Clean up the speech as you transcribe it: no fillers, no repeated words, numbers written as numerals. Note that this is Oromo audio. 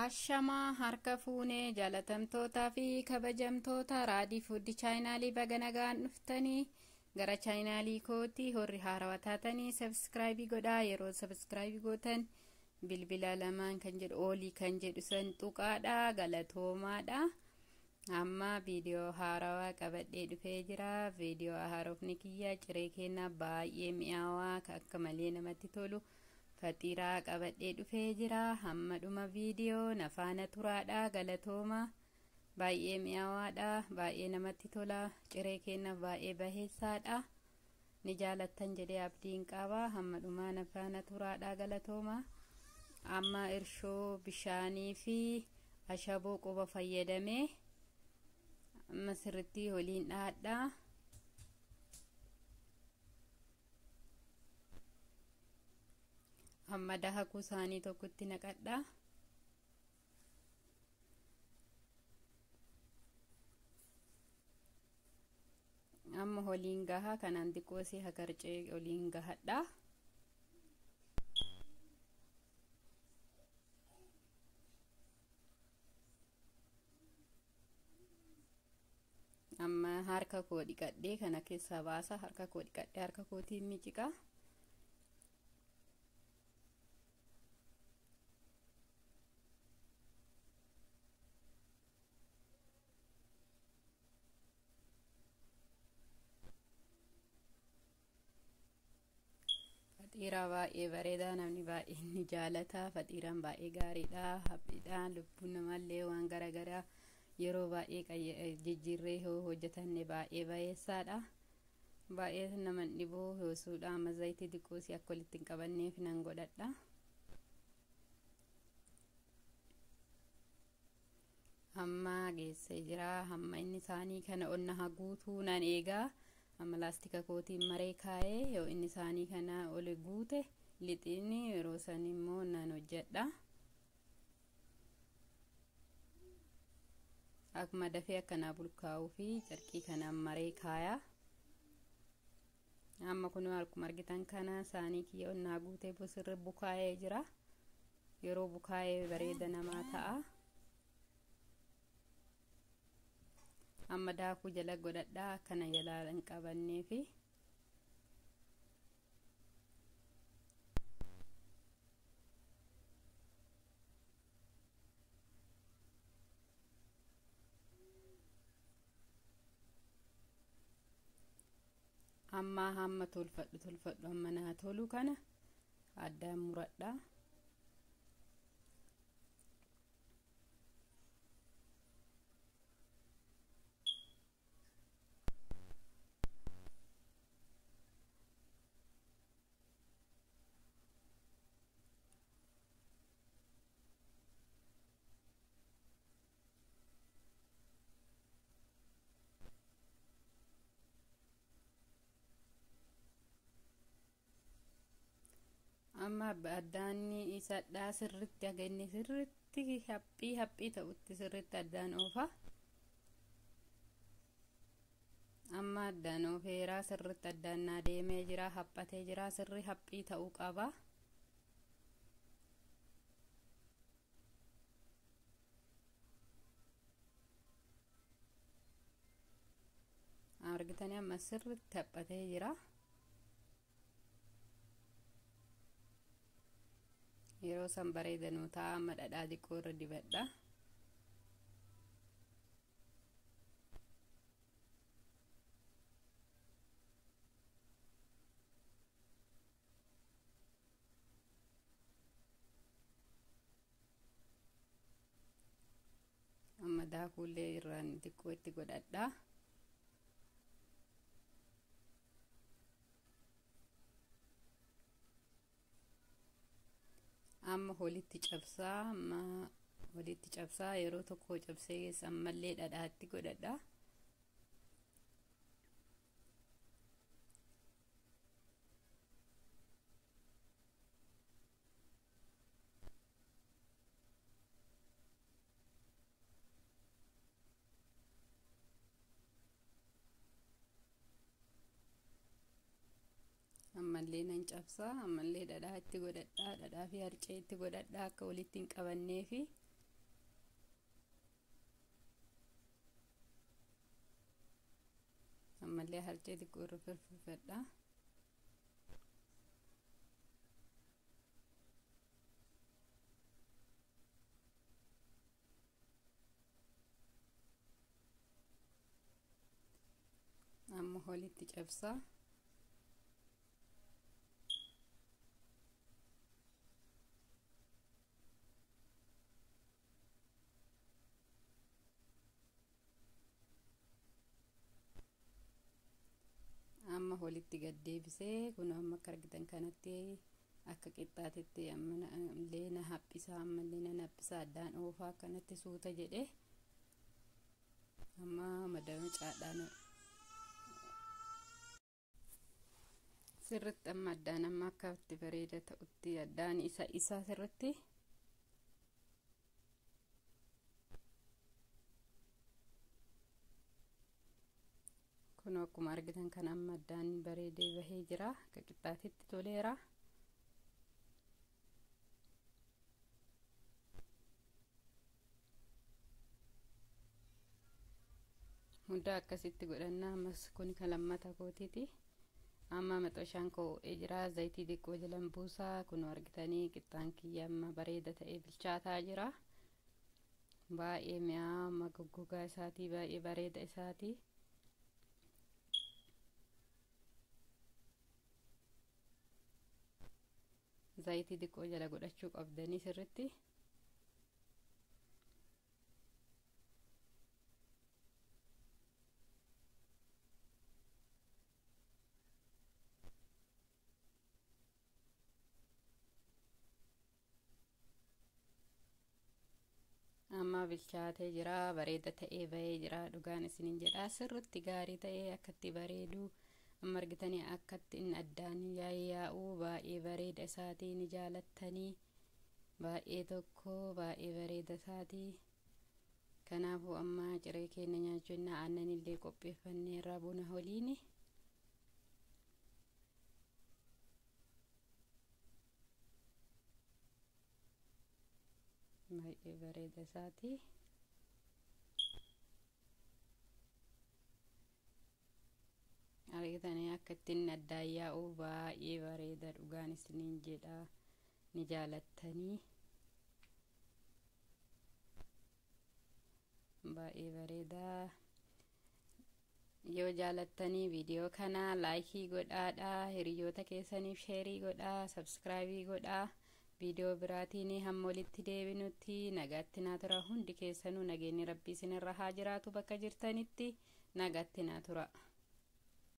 Ashamaa harka fuunee jaalatamtootaa fi kabajamtoota Raadii Fuuddi chaayinaalii baga nagaan dhuftanii gara chaayinaalii kootii horri haarawaa taatanii sabskraayibii godhaa. Yeroo sabskraayibii gootan bilbila lamaan kan jedhu oolii kan jedhu san tuqaadha, galatoomaadha. Amma viidiyoo haarawaa qabadhee dhufee jira. Viidiyoo haarofni kiyya ciree kennaa baay'ee mi'aawaa akka malee namatti tolu faxiiraa qabadhee dhufee jira. Hamma dhuma viidiyoo nafaana turaadha, galatooma. Baay'ee mi'aawaadha, baay'ee namatti tola, ciree kennaaf baay'ee baheessaadha. Ni jaalattan jedhee abdiin qaba. Hamma dhumaa nafaana turaadha, galatooma. Amma irshoo bishaanii fi ashaboo quba fayyadamee amma sirritti waliin dhaadha. Amma daakuu isaanii tokkotti naqadha. Amma waliin gaha kanaan xiqqoo si hagarcee waliin gahadha. Amma harka koo dhiqadhee kana keessaa baasa. Harka koo dhiqadhee harka kootiin miiciqa. Faxiiraa baay'ee bareedaa, namni baay'een ni jaalata. Faxiiraan baay'ee gaariidha. Haphiidhaan lubbuun namallee waan garaagaraa yeroo baay'ee jijjiirree hojjetanne baay'ee bayeessaadha. Baay'ee nama dhibuu yoosuudha. Amma zayitii xiqqoo si akka walitti hin qabanneef nan godhadha. Amma geessee jira. Hamma inni isaanii kana onna haguutuu nan eegaa. Amma laastika kootiin maree kaa'ee yoo inni isaanii kana ol guute lixiin yeroo san immoo nan hojjedha. Akkuma dafee akkanaa bulkaa'uu fi carqii kanaan maree kaayaa. Amma kun akkuma argitan kana saanii kiyya onnaa guutee sirri bukaa'ee jira. Yeroo bukaa'ee bareeda namaa ta'a. Amma daakuu jala godhadhaa akkana jalaa hin qabanneefi. Amma hamma tolfadhu amma naa tolu kana addaan muradha. Amma addaanni isadhaa sirritti haga inni sirritti haphii haphii ta'utti sirritti addaan oofa. Amma addaan oofeeraa sirritti addaan naa deemee jira, haphatee jira, sirri haphii ta'uu qaba. Argitanii amma sirritti haphatee jira. Yeroo san bareedanuu ta'a. Amma dhadhaa xiqqoo irra dibadha. Amma daakuullee irraan xiqqoo itti godhadha. Amma walitti cabsaa, amma walitti cabsaa yeroo tokko cabsee keessa ammallee dhadhaatti godhadha. Ammallee nan cabsaa, ammallee dhadhaa itti godhadhaa, dhadhaa fi harcee itti godhadhaa akka walitti hin qabanneefi. Ammallee harcee xiqqoo irra firfirfadha. Amma walitti cabsaa. Amma walitti gad deebisee kun amma akka argitan kanatti akka qixxaatetti ammallee na haphisaa, ammallee na haphisaa, addaan oofaa akkanatti suuta jedhe. Amma madama caadhaan sirritti amma addaan amma akka itti bareeda ta'utti addaan isa sirritti. Kun akkuma argitan kan amma addaan bareedee bahee jira, akka qixxaatitti toleera. Hunda akkasitti godhannaa. Ammas kun kan lammata kootiiti. Amma maxxashaan koo ho'ee jira, zayitii xiqqoo jalan buusaa. Kun argitanii qixxaan kiyya amma bareeda ta'ee bilchaataa jira. Baay'ee mi'aa, amma goggogaa isaatii baay'ee bareeda isaatii. Zayitii xiqqoo jala godhachuu qabdanii sirritti. Amma bilchaatee jira, bareeda ta'ee bahee jira. Dhugaan isiniin jedha, sirritti gaarii ta'ee akkatti bareedu. Amma argitanii akkatti inni addaan yaa'u baay'ee bareeda isaatii, ni jaalattanii, baay'ee tokko baay'ee bareeda isaatii. Kanaafuu amma ciree keenya nyaachuun aannan illee qopheeffanneerra buna waliini. Baay'ee bareeda isaatii. Argitanii akka ittiin addaan yaa'u baay'ee bareeda, dhugaan isiniin jedha, ni jaalattanii, baay'ee bareeda. Yoo jaalattanii viidiyoo kana laayikii godhaadha, hiriyoota keessaniif sheerii godhaa, sabskraayibii godhaa. Viidiyoo biraatiin hamma walitti deebinutti nagaatti naa tura. Hundi keessanuu nageenyi rabbii isinirra haa jiraatu, bakka jirtanitti nagaatti naa tura.